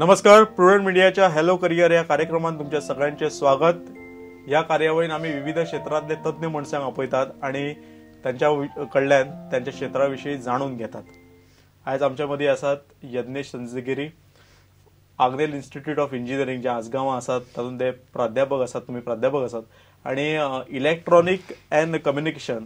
नमस्कार, प्रुडंट मीडियाच्या hello career ह्या कार्यक्रमात तुमच्या सगळ्यांचे स्वागत. ह्या कार्यावळीन आमी विविध क्षेत्रांतले तज्ञ मनशांक आपयतात आनी तांच्या कडल्यान त्यांच्या क्षेत्रा विशीं जाणून घेतात. आयज आमच्या मदीं आसात Yagnesh Sanzgiri, Agnel institute of engineering जे आसगांवां आसात तातूंत ते प्राध्यापक आसात, तुमी प्राध्यापक आसात आनी इलेक्ट्रॉनीक अँड कम्युनिकेशन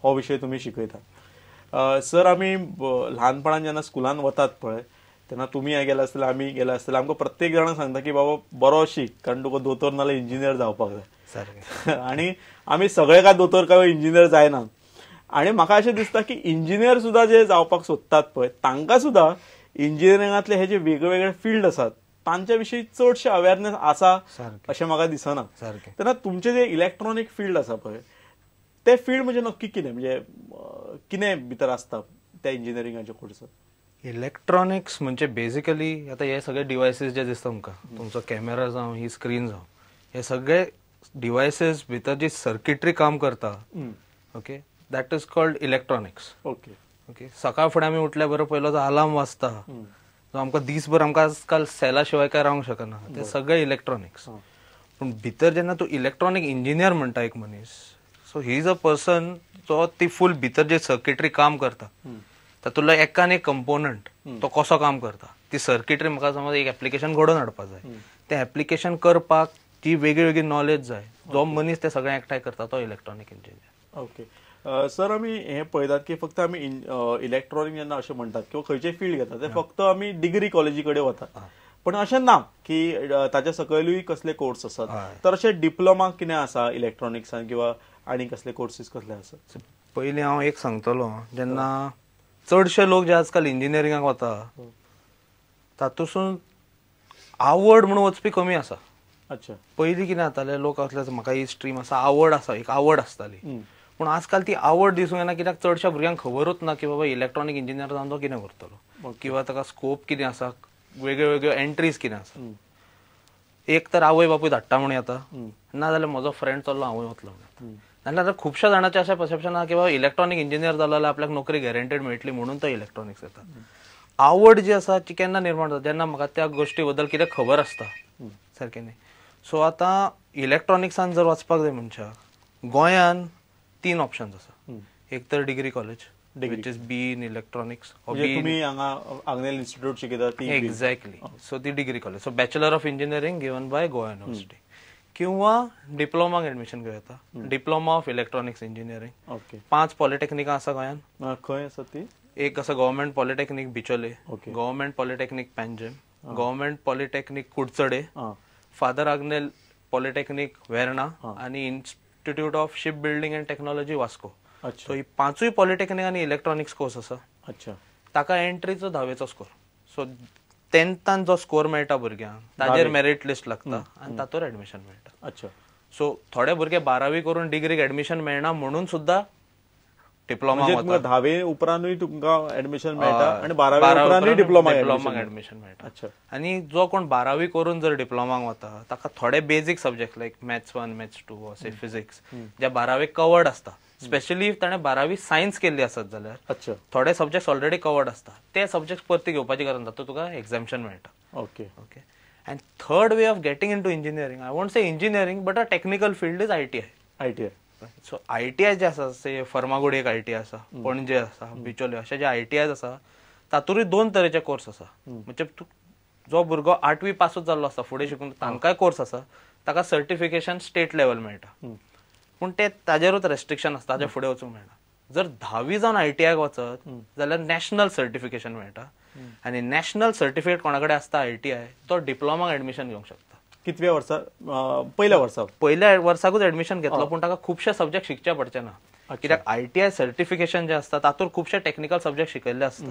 हो विशय तुमी शिकयतात. सर, आमी ल्हानपणान जेन्ना स्कुलान वतात पळय तेन्ना तुमी गेले आसतले, आमी गेले आसतले, आमकां प्रत्येक जाणां सांगता की बाबा बरो शीक, कारण तुका दोतोर नाल्यार इंजिनियर जावपाक जाय. आनी आमी सगळे काय दोतोर काय इंजिनियर जायना. आनी म्हाका अशें दिसता की इंजिनियर सुद्दां जे जावपाक सोदतात पळय तांकां सुद्दां इंजिनियरिंगांतले हे जे वेगवेगळे फिल्ड आसात तांच्या विशीं चडशे अवेरनेस आसा अशें म्हाका दिसना. तेन्ना तुमचे जे इलेक्ट्रॉनीक फिल्ड आसा पळय ते फिल्ड म्हणजे नक्की कितें, म्हणजे कितें भितर आसता त्या इंजिनियरिंगाच्या कोर्सात? इलेक्ट्रॉनिक्स म्हणजे बेसिकली आता हे सगळे डिवायसेस जे दिसता तुमकां, तुमचो कॅमेरा जावं, ही स्क्रीन जावं, हे सगळे डिवायसेस भितर जी सर्किटरी काम करता, okay, that is called electronics. Okay okay, सकाळ फुडें आमी उठल्या बरोबर पयलो जो अलार्म वाजता, जो आमकां दीसभर आमकां आजकाल सेला शिवाय काय रावंक शकना, ते सगळे इलेक्ट्रॉनिक्स. पूण भितर जेन्ना तूं इलेक्ट्रॉनिक इंजिनियर म्हणटा एक मनीस, so he is a person जो ती फूल भितर जे सर्किटरी काम करता तातूंतलो एकान एक कंपोनंट तो कसो काम करता, ती सर्किटरी म्हाका समज एक एप्लिकेशन घडोवन हाडपाक जाय, तें एप्लिकेशन करपाक ती वेगळी वेगळी नॉलेज जाय, जो मनीस ते सगळें एकठांय करता तो इलेक्ट्रॉनिक इंजिनियर. ओके सर, आमी हें पळयतात की फक्त आमी इलेक्ट्रॉनिक जेन्ना अशें म्हणटात किंवा खंयचें फिल्ड घेतात ते फक्त आमी डिग्री कॉलेजी कडेन वतात, पण अशें ना की ताच्या सकयलूय कसले कोर्स आसात. तर अशें डिप्लोमा कितें आसा इलेक्ट्रॉनिक्सान किंवा आनी कसले कोर्सीस कसले आसात? पयलीं हांव एक सांगतलो, जेन्ना चडशे लोक जे आजकाल इंजिनियरिंगाक वता तातूंतसून आवड म्हणून वचपी कमी आसा. अच्छा, पयलीं कितें जातालें, लोक आसले म्हाका ही स्ट्रीम आसा, आवड आसा, एक आवड आसताली. पूण आजकाल ती आवड दिसूंक येना, कित्याक चडश्या भुरग्यांक खबरूच ना की बाबा इलेक्ट्रॉनिक इंजिनियर जावन तो कितें करतलो किंवा ताका स्कोप कितें आसा, वेगळ्यो वेगळ्यो एंट्रीज कितें आसा. एक तर आवय बापूय धाडटा म्हूण येता, ना जाल्यार म्हजो फ्रेंड चल्लो हांवूय वतलो म्हणून. नाल्यार आतां खुबश्या जाणांचें अशें परसेप्शन आसा की बाबा इलेक्ट्रॉनिक इंजिनियर जालो जाल्यार आपल्याक नोकरी गॅरंटेड मेळटली म्हणून तो इलेक्ट्रॉनिक्स येता. आवड जी आसा ती केन्ना निर्माण जाता, जेन्ना म्हाका त्या गोश्टी बद्दल कितें खबर आसता, सारकें न्ही. सो आतां इलेक्ट्रॉनिक्सान जर वचपाक जाय मनशाक, गोंयान तीन ऑप्शन्स आसा. एक तर degree college which is B in electronics, तुमी हांगा आग्नेल इन्स्टिट्यूट शिकयतात ती. एक्झॅक्टली, सो ती degree college, so bachelor of engineering given by Goa university, किंवा डिप्लोमाक एडमिशन घेवं येता, diploma of electronics engineering. Okay, 5 पॉलिटेक्निकां आसा गोंयान. खंय आसा ती? एक आसा government polytechnic Bicholim, government polytechnic Panjim, government polytechnic Kudchade, father Agnel polytechnic Verna, आनी institute of ship building and technology Vasco. So he 5 polytechnic आनी इलेक्ट्रॉनिक्स कोर्स आसा. अच्छा, ताका एंट्रीचो 10वेचो स्कोर, सो 10थान जो स्कोर मेळटा भुरग्यांक ताजेर मेरीट लिस्ट लागता आनी तातूंत एडमिशन मेळटा. अच्छा, सो थोडे भुरगे 12वी करून डिग्रीक एडमिशन मेळना म्हणून सुद्दां डिप्लोमा वता. 10वे उपरांतूय तुमकां एडमिशन मेळटा आनी 12वे उपरांतूय डिप्लोमाक एडमिशन मेळटा. अच्छा, आनी जो कोण 12वी करून जर डिप्लोमाक वता ताका थोडे basic subject like maths 1, maths 2 असे फिजिक्स जे 12वेक कवर्ड आसता, स्पेशली ताणें 12वी सायन्स केल्ली आसत जाल्यार, अच्छा, थोडे सब्जेक्ट्स ऑलरेडी कवर्ड आसता, ते सब्जेक्ट्स परती घेवपाची गरज ना, तो तुका एक्झाम्शन मेळटा. Okay okay, and third way of getting into engineering, I won't say engineering but a technical field is ITI. ITI, so ITI जे आसा, से फर्मागुडी एक ITI आसा, पणजे आसा, बिचोले, अशे जे ITI आसा तातूंतय 2 तरेचे कोर्स आसा. म्हणजे तूं जो भुरगो 8वी पासूच जाल्लो आसा फुडें शिकून तांकांय कोर्स आसा, ताका सर्टिफिकेशन स्टेट लेवल मेळटा, पूण ते ताजेरूच रेस्ट्रिक्शन आसता, ताजे फुडें वचूंक मेळना. जर 10वी जावन ITI वचत जाल्यार नॅशनल सर्टिफिकेशन मेळटा, आनी नॅशनल सर्टिफिकेट कोणा कडेन आसता ITI, तो डिप्लोमाक एडमिशन घेवंक शकता. कितव्या वर्सा? पयल्या वर्सा, पयल्या वर्साकूच एडमिशन घेतलो, पूण ताका खुबशे सब्जेक्ट शिकचे पडचे ना, कित्याक ITI certification जें आसता तातूंत खुबशे टेक्निकल सब्जेक्ट शिकयल्ले आसता.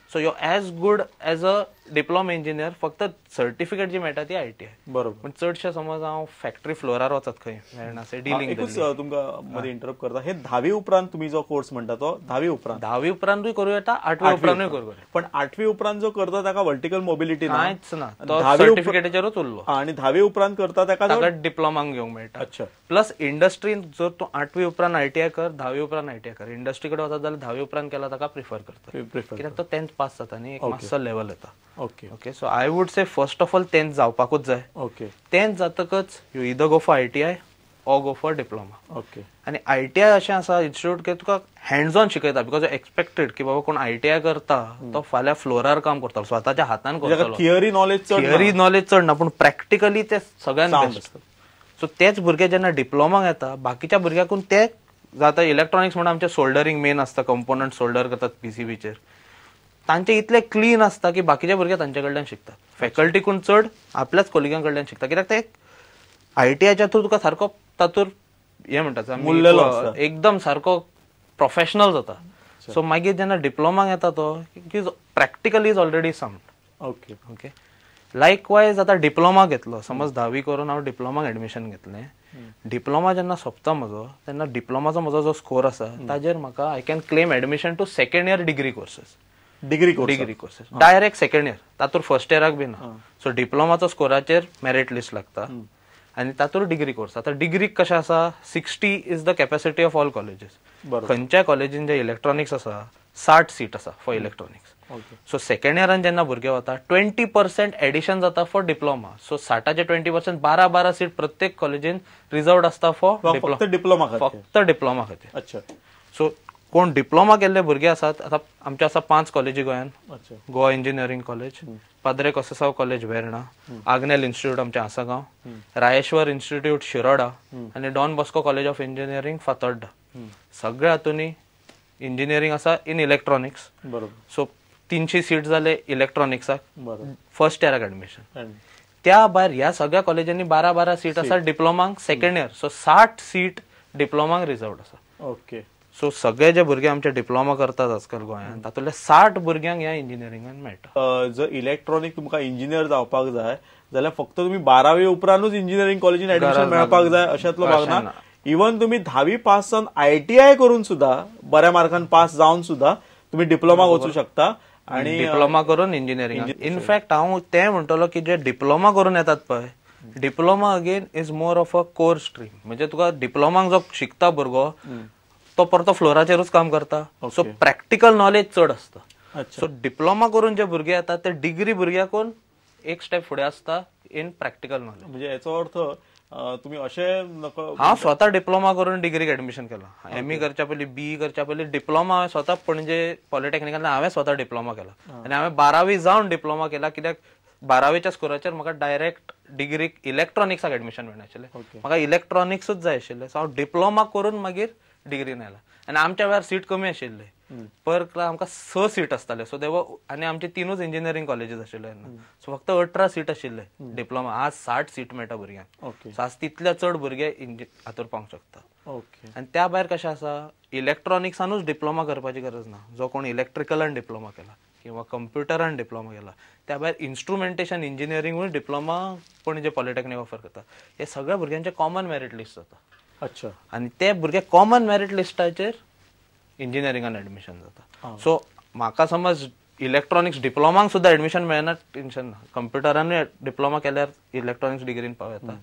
So you as good as a diploma engineer, फक्त सर्टिफिकेट जी मेळटा ती ITI. बरोबर. पूण चडशे समज हांव फॅक्टरी फ्लोरार वचत खंय मेळना डिलिंग. एकूच तुमकां मदीं इंटरप्ट करता, हे 10वी उपरांत तुमी जो कोर्स म्हणटा तो 10वी उपरांत, 10वी उपरांतूय करूं येता, 8वी उपरांतूय करूं येता. पण 8वी उपरांत जो करता ताका वर्टिकल मोबिलिटी कांयच ना, तो सर्टिफिकेटाचेरूच उरलो. आनी 10वी उपरांत करता ताका डिप्लोमाक घेवंक मेळटा. अच्छा, प्लस इंडस्ट्रीन जर तूं 8वी उपरांत ITI कर, 10वी उपरांत ITI कर, इंडस्ट्री कडेन वचत जाल्यार 10वी उपरांत केला ताका प्रिफर करता, कित्याक तो 10th पास जाता आनी एक मातसो लेवल येता. Okay okay, so I would say first of all 10th जावपाकूच जाय. Okay, 10th जातकच you either go for ITI or go for diploma. Okay, आनी आयटीआय अशें आसा इन्स्टिट्यूट की तुका हँड्स ऑन शिकयता, because expected की बाबा कोण आयटीआय करता तो फाल्यां फ्लोरार काम करतलो, स्वताच्या हातान करतलो. थियरी नॉलेज चड, थियरी नॉलेज चड ना, पूण प्रॅक्टिकली ते सगळ्यांत बेस्ट. सो तेच भुरगे जेन्ना डिप्लोमाक येता बाकीच्या भुरग्याकून ते जाता. इलेक्ट्रॉनिक्स म्हणून आमचे सोल्डरींग मेन आसता, कंपोनंट सोल्डर करतात पीसीबीचेर, तांचे इतले क्लीन आसता की बाकीचे भुरगे तांचे कडल्यान शिकतात, फॅकल्टीकून चड आपल्याच कोलिगां कडल्यान शिकता. कित्याक ते आयटीआयच्या थ्रू तुका सारको तातूर हे म्हणटा एकदम सारको प्रोफेशनल जाता. सो मागीर जेन्ना डिप्लोमाक येता तो is practically is already sound. Okay okay, likewise आतां डिप्लोमा घेतलो, समज धावी करून हांव डिप्लोमाक एडमिशन घेतलें, डिप्लोमा जेन्ना सोंपता म्हजो तेन्ना डिप्लोमाचो म्हजो जो स्कोर आसा ताजेर म्हाका I can claim admission to second year degree courses. Degree courses direct second year, तातूंत फर्स्ट इयराक बी ना. सो डिप्लोमाचो स्कोराचेर मेरीट लिस्ट लागता आनी तातूंत डिग्री कोर्स. आतां डिग्रीक कशें आसा, 60 is the capacity of all colleges. खंयच्या कॉलेजीन जे इलेक्ट्रॉनिक्स आसा 60 सीट आसा फॉर इलेक्ट्रॉनिक्स. सो सेकंड इयरान जेन्ना भुरगे वता 20% एडिशन जाता फॉर डिप्लोमा. सो 60चे 20% 12-12 सीट प्रत्येक कॉलेजीन रिजर्वड आसता फॉर डिप्लोमा, फक्त डिप्लोमा खातीर. अच्छा, सो कोण डिप्लोमा केल्ले भुरगे आसात, आतां आमचे आसा 5 कॉलेजी गोंयान, Goa engineering college, Padre Conceicao college Verna, Agnel institute आमचे आसागांव, रायेश्वर इन्स्टिट्यूट शिरोडा आनी Don Bosco college of engineering Fatorda. सगळ्या हातूंनी इंजिनियरींग आसा इन इलेक्ट्रॉनिक्स. बरोबर. सो 300 सीट जाले इलेक्ट्रॉनिक्साक फर्स्ट इयराक एडमिशन. त्या भायर ह्या सगळ्या कॉलेजींनी 12-12 सीट आसा डिप्लोमाक सेकंड इयर. सो 60 सीट डिप्लोमाक रिजर्वड आसा. ओके, सो सगळे जे भुरगे आमचे डिप्लोमा करतात आजकाल गोंयांत तातूंतले 60 भुरग्यांक ह्या इंजिनियरिंगान मेळटा. जर इलेक्ट्रॉनिक तुमकां इंजिनियर जावपाक जाय जाल्यार फक्त तुमी 12वी उपरांतूच इंजिनियरींग कॉलेजीन एडमिशन मेळपाक जाय अशेंतलो भाग ना. इवन तुमी 10वी पास जावन आयटीआय करून सुद्दां बऱ्या मार्कान पास जावन सुद्दां तुमी डिप्लोमाक वचूं शकता आनी डिप्लोमा करून इंजिनियरींग. इनफॅक्ट हांव तें म्हणटलो की जे डिप्लोमा करून येतात पळय, diploma again is more of a core stream. म्हणजे तुका डिप्लोमाक जो शिकता भुरगो तो परतो फ्लोराचेरूच काम करता, सो प्रॅक्टिकल नॉलेज चड आसता. सो डिप्लोमा करून जे भुरगे येतात ते डिग्री भुरग्याकून एक स्टेप फुडें आसता इन प्रॅक्टिकल नॉलेज. म्हणजे हेचो अर्थ तुम्ही अशें हांव स्वता डिप्लोमा करून डिग्रीक एडमिशन केला. एम ई करच्या पयलीं, बीई करच्या पयलीं डिप्लोमा हांवें स्वता पणजे पॉलिटेक्निकान हांवें स्वता डिप्लोमा केला आनी हांवें 12वी जावन डिप्लोमा केला, कित्याक 12वीच्या स्कोराचेर म्हाका डायरेक्ट डिग्रीक इलेक्ट्रॉनिक्साक एडमिशन मेळनाशिल्लें, म्हाका इलेक्ट्रॉनिक्सूच जाय आशिल्लें. सो हांव डिप्लोमा करून मागीर डिग्रीन आयला. आनी आमच्या वेळार सीट कमी आशिल्ले, पर क्लास आमकां 6 सीट आसताले. सो देव आनी आमचे 3ूच इंजिनियरींग कॉलेजीस आशिल्ले तेन्ना, सो फक्त 18 सीट आशिल्ले डिप्लोमा. आज 60 सीट मेळटा भुरग्यांक, सो आज तितले चड भुरगे हातूर पावंक शकता. आनी त्या भायर कशें आसा, इलेक्ट्रॉनिक्सानूच डिप्लोमा करपाची गरज ना. जो कोण इलेक्ट्रिकलान डिप्लोमा केला किंवा कंप्युटरान डिप्लोमा केला, त्या भायर इन्स्ट्रुमेंटेशन इंजिनियरिंगूय डिप्लोमा पणजे पॉलिटेक्निक ऑफर करता. हे सगळ्या भुरग्यांचे कॉमन मेरीट लिस्ट जाता. अच्छा, आनी ते भुरगे कॉमन मेरीट लिस्टाचेर इंजिनियरिंगान एडमिशन जाता. सो म्हाका समज इलेक्ट्रॉनिक्स डिप्लोमाक सुद्दां एडमिशन मेळना, टेन्शन ना. कंप्युटरानूय डिप्लोमा केल्यार इलेक्ट्रॉनिक्स डिग्रीन पाव येता,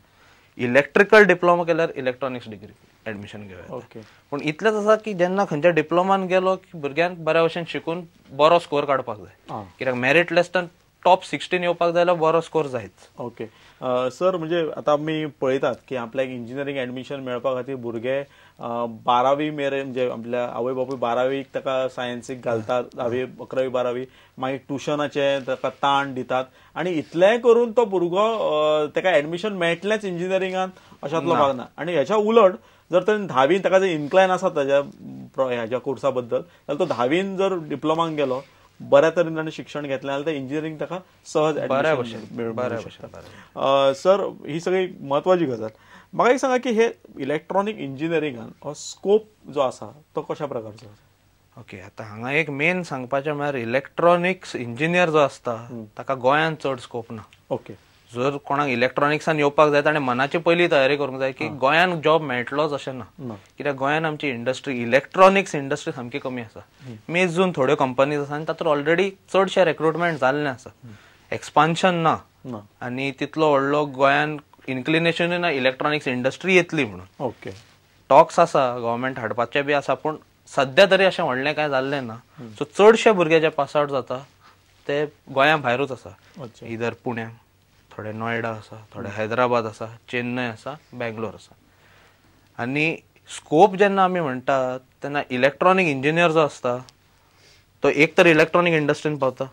इलेक्ट्रिकल डिप्लोमा केल्यार इलेक्ट्रॉनिक्स डिग्री एडमिशन घेवं येता. पूण इतलेंच आसा की जेन्ना खंयच्या डिप्लोमान गेलो की भुरग्यान बऱ्या भशेन शिकून बरो स्कोर काडपाक जाय, कित्याक मेरीट लिस्टान टॉप 16 येवपाक जाय जाल्यार बरो स्कोर जायच. ओके सर, म्हणजे आता आमी पळयतात की आपल्याक इंजिनियरींग एडमिशन मेळपा खातीर भुरगे 12वी मेरेन, म्हणजे आपल्या आवय बापूय 12वीक ताका सायन्सीक घालतात, 10वी 11वी 12वी, मागीर ट्युशनाचे ताका ताण दितात आनी इतलेंय करून तो भुरगो ताका एडमिशन मेळटलेंच इंजिनियरिंगान अशांतलो भाग ना. आनी हेच्या उलट जर ताणें 10वीन ताका जर इन्क्लायन आसा ताज्या ह्याच्या कोर्सा बद्दल जाल्यार तो 10वीन जर डिप्लोमाक गेलो, बऱ्या तरेन ताणें शिक्षण घेतलें जाल्यार ते इंजिनियरींग ताका सहज मेळूंक शकता. सर, ही सगळी म्हत्वाची गजाल. म्हाका एक सांगा की हे इलेक्ट्रॉनीक इंजिनियरिंगान हो स्कोप जो आसा तो कशा प्रकारचो आसा? ओके, आतां हांगा एक मेन सांगपाचें म्हळ्यार इलेक्ट्रॉनिक्स इंजिनियर जो आसता ताका गोंयांत चड स्कोप ना. ओके, जर कोणाक इलेक्ट्रॉनिक्सान येवपाक जाय ताणें मनाची पयली तयारी करूंक जाय की गोंयांत जॉब मेळटलोच अशें ना, कित्याक गोंयांत आमची इंडस्ट्री, इलेक्ट्रॉनिक्स इंडस्ट्री सामकी कमी आसा. मेजून थोड्यो कंपनीज आसा आनी तातूंत ऑलरेडी चडशें रेक्रुटमेंट जाल्लें आसा, एक्सपान्शन ना आनी तितलो व्हडलो गोंयांत इन्क्लिनेशनूय ना इलेक्ट्रॉनिक्स इंडस्ट्री येतली म्हणून. ओके, टॉक्स आसा गव्हर्मेंट हाडपाचे बी आसा, पूण सद्या तरी अशें व्हडलें कांय जाल्लें ना. सो चडशे भुरगे जे पास आवट जाता ते गोंया भायरूच आसा. इधर पुण्याक, थोडे नोएडा आसा, थोडे हैदराबाद आसा, चेन्नय आसा, बेंगलोर आसा. आनी स्कोप जेन्ना आमी म्हणटात तेन्ना इलेक्ट्रॉनीक इंजिनियर जो आसता तो एक तर इलेक्ट्रॉनीक इंडस्ट्रीन पावता.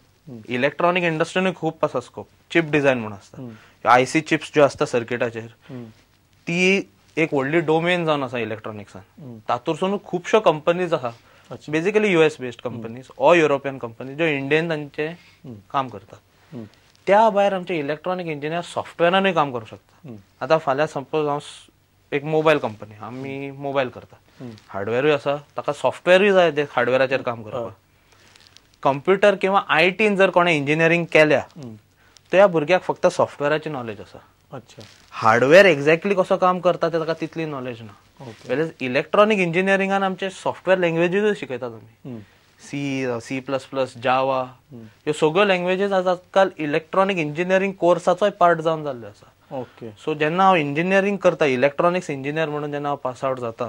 इलेक्ट्रॉनीक इंडस्ट्रीनूय खूब आसा स्कोप. चिप डिझायन म्हूण आसता, आयसी चिप्स ज्यो आसता सर्किटाचेर ती एक व्हडली डोमेन जावन आसा इलेक्ट्रॉनिक्सान. तातूंतसून खुबश्यो कंपनीज आसा, basically US based companies or European companies ज्यो इंडियन तांचे काम करतात. त्या भायर आमचे इलेक्ट्रॉनीक इंजिनियर सॉफ्टवेअरानूय काम करूं शकता. आतां फाल्यां सपोज हांव एक मोबायल कंपनी, आमी मोबायल करता, हार्डवेअरूय आसा, ताका सॉफ्टवेअरूय जाय ते हार्डवेअराचेर काम करपाक. कंप्युटर किंवा आयटीन जर कोणें इंजिनियरींग केल्या त्या भुरग्याक फक्त सॉफ्टवेअराची नॉलेज आसा. हार्डवेअर एक्झॅक्टली कसो काम करता ते ताका तितली नॉलेज ना. वेरेज इलेक्ट्रॉनीक इंजिनियरिंगान आमचे सॉफ्टवेअर लँग्वेजीजूय शिकयतात आमी, C, C plus plus, Java, ह्यो सगळ्यो लँग्वेजीज आज आजकाल इलेक्ट्रॉनीक इंजिनियरींग कोर्साचोय पार्ट जावन जाल्ल्यो आसा. ओके. सो जेन्ना हांव इंजिनियरींग करता, इलेक्ट्रॉनिक्स इंजिनियर म्हणून जेन्ना हांव पास आवट जाता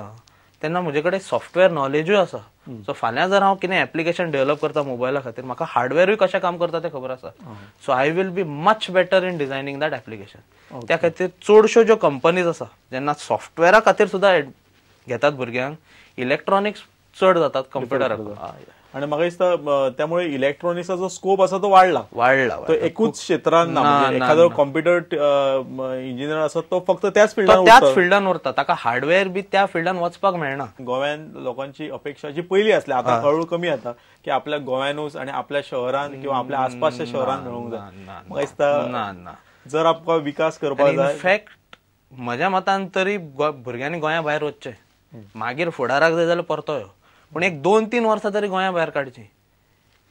तेन्ना म्हजे कडेन सॉफ्टवेअर नॉलेजूय आसा. सो फाल्यां जर हांव कितें एप्लिकेशन डेव्हलप करता मोबायला खातीर, म्हाका हार्डवेअरूय कशें काम करता तें खबर आसा. So I will be much better in designing that application. त्या खातीर चडश्यो ज्यो कंपनीज आसा जेन्ना सॉफ्टवेअरा खातीर सुद्दां घेतात भुरग्यांक, इलेक्ट्रॉनिक्स चड जातात कंप्युटराक. आणि म्हाका दिसता त्यामुळे इलेक्ट्रॉनिक्साचो स्कोप आसा तो वाडला वाडला. तो एकूच क्षेत्रान ना, म्हणजे एखादो कॉम्प्युटर इंजिनियर आसा तो फक्त त्याच फिल्डान त्याच फिल्डान उरता, ताका हार्डवेअर बी त्या फिल्डान वचपाक मेळना. गोव्यान लोकांची अपेक्षा जी पहिली आसली आता हळूहळू कमी जाता की आपल्या गोव्यानूच आणि आपल्या शहरान किंवा आपल्या आसपासच्या शहरान मेळूंक जाय. म्हाका दिसता जर आपका विकास करपाक जाय, इनफॅक्ट म्हज्या मतान तरी भुरग्यांनी गोंया भायर वचचें, मागीर फुडाराक जाय जाल्यार परतो यो, पूण एक 2-3 वर्सां तरी गोंया भायर काडची.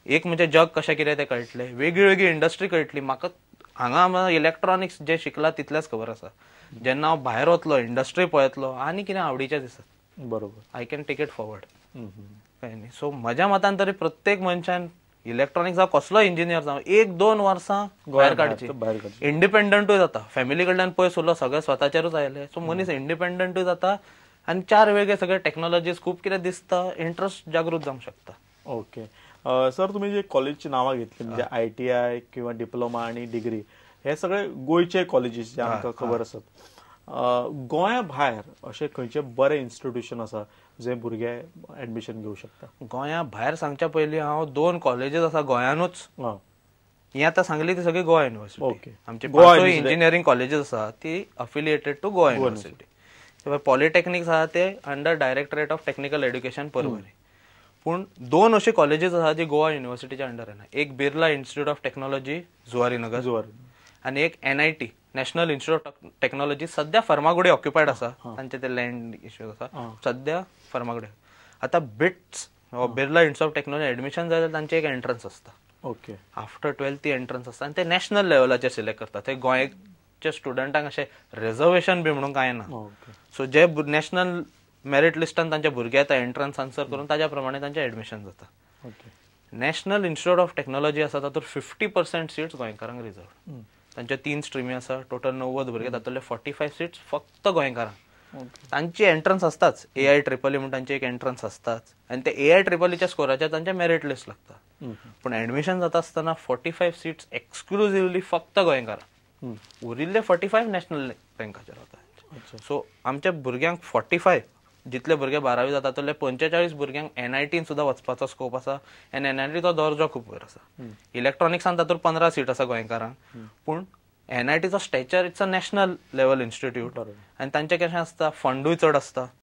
एक म्हणजे जग कशें कितें तें कळटलें, वेगळी वेगळी इंडस्ट्री कळटली. म्हाका हांगा इलेक्ट्रॉनिक्स जे शिकला तितलेंच खबर आसा. जेन्ना हांव भायर वतलो, इंडस्ट्री पळयतलो आनी कितें आवडीचें दिसत, बरोबर, I can take it forward. कळ्ळें न्ही? सो म्हज्या मतान तरी प्रत्येक मनशान इलेक्ट्रॉनिक्स जावं कसलोय इंजिनियर जावं 1-2 वर्सां भायर काडची. इंडिपेंडंटूय जाता, फॅमिली कडल्यान पयस उरलो, सगळें स्वताचेरूच आयलें, सो मनीस इंडिपेंडंटूय जाता आनी चार वेगळे सगळे टेक्नॉलॉजीज खूब कितें दिसता, इंट्रस्ट जागृत जावंक शकता. ओके सर, तुम्ही जे कॉलेजची नावां घेतली म्हणजे ITI किंवा डिप्लोमा आणि डिग्री, हे सगळे गोंयचे कॉलेजीस जे आमकां खबर आसात. गोंया भायर अशे खंयचे बरे इन्स्टिट्यूशन आसा जे भुरगे ऍडमिशन घेऊ शकता? गोंया भायर सांगच्या पयलीं हांव 2 कॉलेजीस आसा गोंयानूच, ही आतां सांगली ती सगळी गोवा युनिव्हर्सिटी. आमचे 5 इंजिनियरींग कॉलेजीस आसा ती affiliated to Goa university. Polytechnics आसा ते under directorate of technical education Porvorim. पूण 2 अशी कॉलेजीस आसा जी गोवा युनिव्हर्सिटीच्या अंडर येना. एक Birla institute of technology Zuarinagar आनी एक NIT national institute of technology सध्या फर्मागुडी ऑक्युपायड आसा, तांचे ते लँड इश्यूज आसा सध्या फर्मागुडी. आतां BITS Birla institute of technology admission जाय जाल्यार तांचे एक एंट्रन्स आसता. ओके. आफ्टर 12th ती एंट्रन्स आसता आनी ते नॅशनल लेवलाचेर सिलेक्ट करता. ते गोंयचे स्टुडंटांक अशें रिजर्वेशन बी म्हणून कांय ना. सो जे नॅशनल मेरीट लिस्टान तांचे भुरगे येता एंट्रन्स आन्सर करून ताज्या प्रमाणे तांचें एडमिशन जाता. नॅशनल इन्स्टिट्यूट ऑफ टेक्नॉलॉजी आसा तातूंत 50% सीट्स गोंयकारांक रिजर्व. तांच्यो 3 स्ट्रिमी आसा, टोटल 90 भुरगे, तातूंतले 45 सीट्स फक्त गोंयकारांक. तांची एंट्रन्स आसताच, AIEEE म्हणून तांची एक एंट्रन्स आसताच आनी ते AIEEEच्या स्कोराचेर तांचे मेरीट लिस्ट लागता. पूण एडमिशन जाता आसतना 45 सीट्स एक्सक्लुझिवली फक्त गोंयकारांक, उरिल्ले 45 नॅशनल रँकाचेर वता. सो आमच्या भुरग्यांक 45 जितले भुरगे 12वी जाता तातूंतले 45 भुरग्यांक NITन सुद्दां वचपाचो स्कोप आसा आनी NITचो दर्जो खूब वयर आसा. इलेक्ट्रॉनिक्सान तातूंत 15 सीट आसा गोंयकारांक, पूण NITचो stature it's a national level institute आनी तांचें कशें आसता, फंडूय चड आसता.